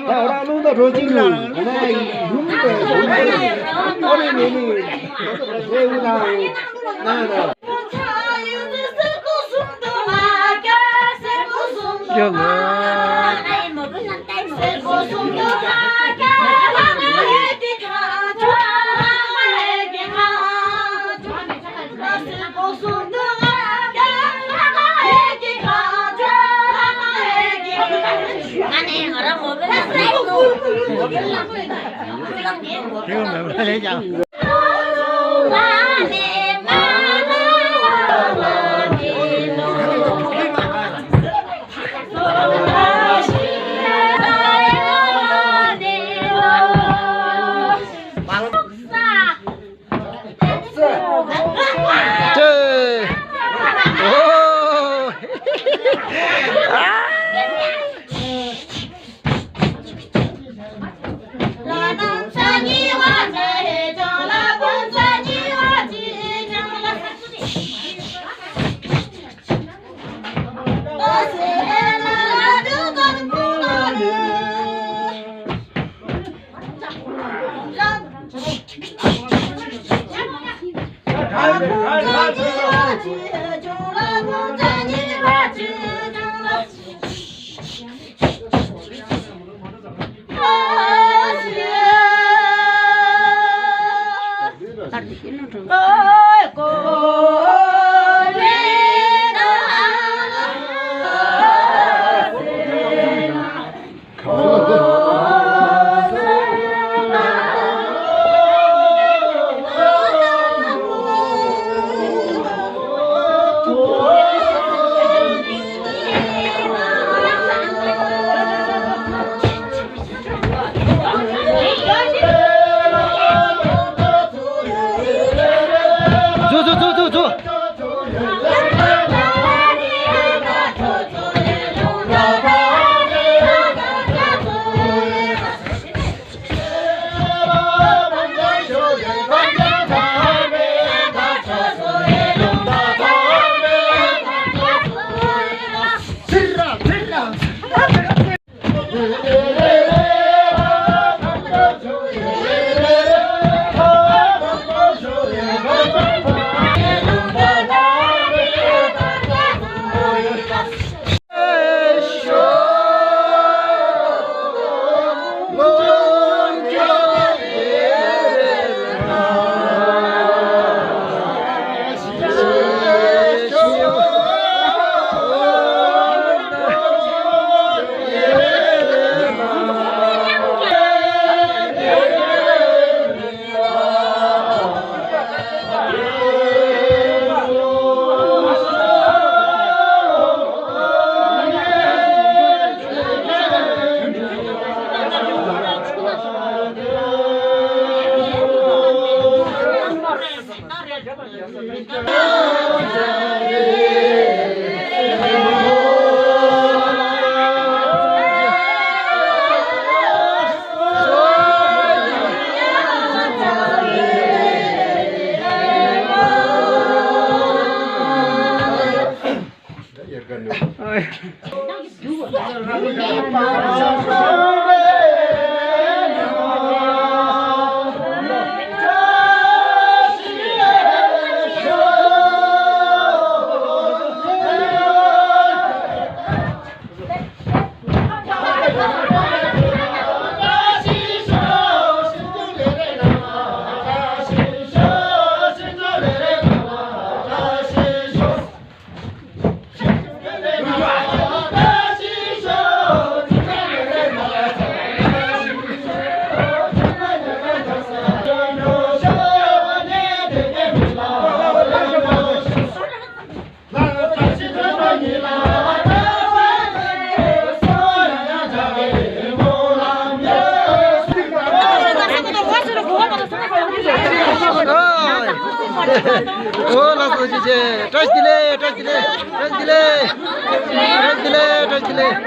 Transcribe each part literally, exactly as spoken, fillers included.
ད་རང་ལུང་དང་འགྲོ་ཅིག་ལ་ང་ཡི་ཡུམ་པའི་ཡུམ་པའི་ཨོ་རེ་ནི་ནི་རེ་འུ་ན་ན་ན། ཨོ་ལགས་སོ། ཅི་བྱེད། བཀྲ་ཤིས་བདེ་ལེགས། བཀྲ་ཤིས་བདེ་ལེགས། བཀྲ་ཤིས་བདེ་ལེགས། བཀྲ་ཤིས་བདེ་ལེགས། བཀྲ་ཤིས་བདེ་ལེགས།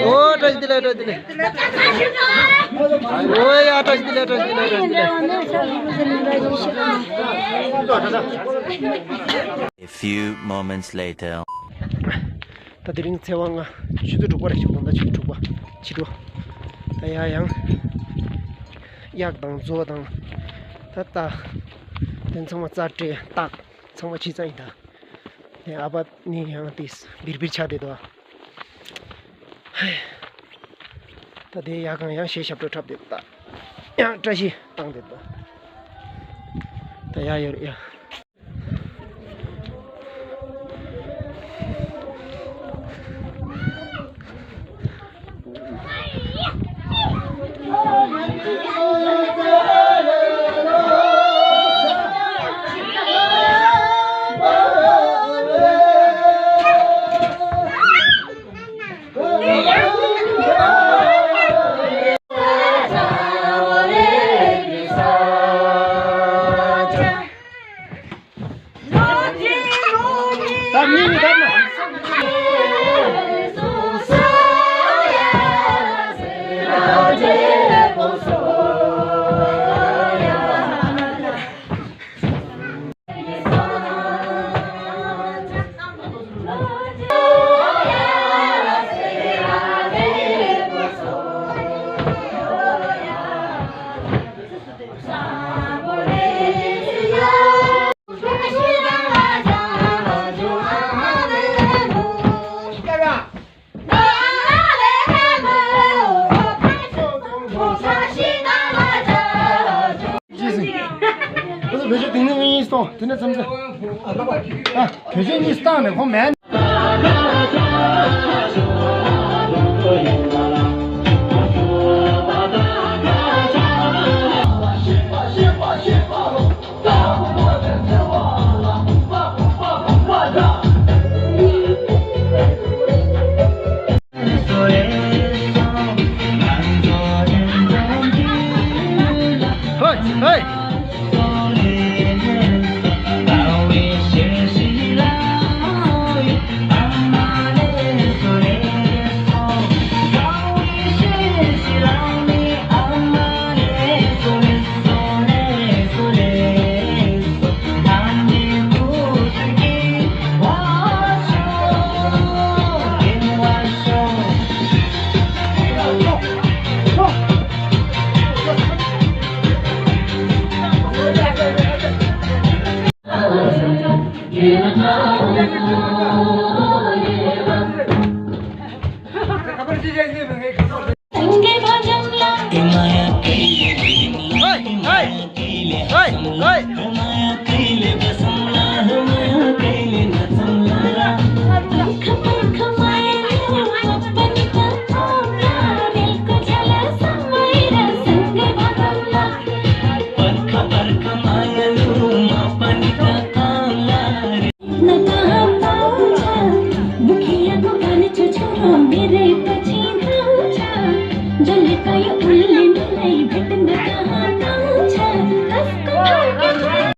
ཨོ་བཀྲ་ཤིས་བདེ་ལེགས། བཀྲ་ཤིས་བདེ་ལེགས། ཨོ་ཡ། བཀྲ་ཤིས་བདེ་ལེགས། བཀྲ་ཤིས་བདེ་ལེགས། བཀྲ་ཤིས་བདེ་ལེགས། A few moments later. ད་དེ་རིང་ཚེས་པ་ལྔ། ཆུ་ཚོད་དྲུག་པ་རེད། ཆུ་ཚོད་དྲུག་པ། ཕྱི་དྲོ། ད་ཡ་ཡང་གཡག་དང་མཛོ་དང་། ད་ད་དེ་ཚང་མ་རྩྭ་སྤྲད་སྟག་ཚང་མ་ཕྱི་རྩྭ་ཡིན་ད། དེ་ཨ་ཕ་ནི་ཡང་དེ་སྦིར་སྦིར་ཆགས་བསྡད་འདུག་ཧེ། ད་དེ་ཡ་གང་ཡང་གཞས་ཞབས་བྲོ་འཁྲབ་བསྡད་འདུག་ད་ཡང་བཀྲ་ཤིས་བཏང་བསྡད་འདུག་ད་ཡ་ཡོད་རེད་ཡ། ཅི་ཟིན། ཁོ་ཚོ་བེད་སྤྱོད་དེང་ནས་གཉིས་གཏོང་། དེ་ནས་མཚམས་ཚེ། ཨ། བེད་སྤྱོད་གཉིས་བཏང་ནས་ཁོ་མེད། ཧོ། ཧོ།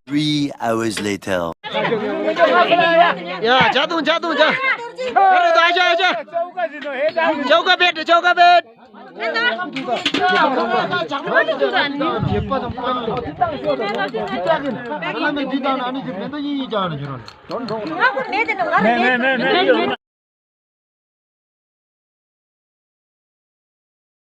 Three hours later. ཡ། ཇ་འཐུང་། ཇ་འཐུང་། ཇ། ཨ་རེ་ད་ཨ་ཅག་ཨ་ཅག་ཅའོ་ཀ་བེད། ཅའོ་ཀ་བེད།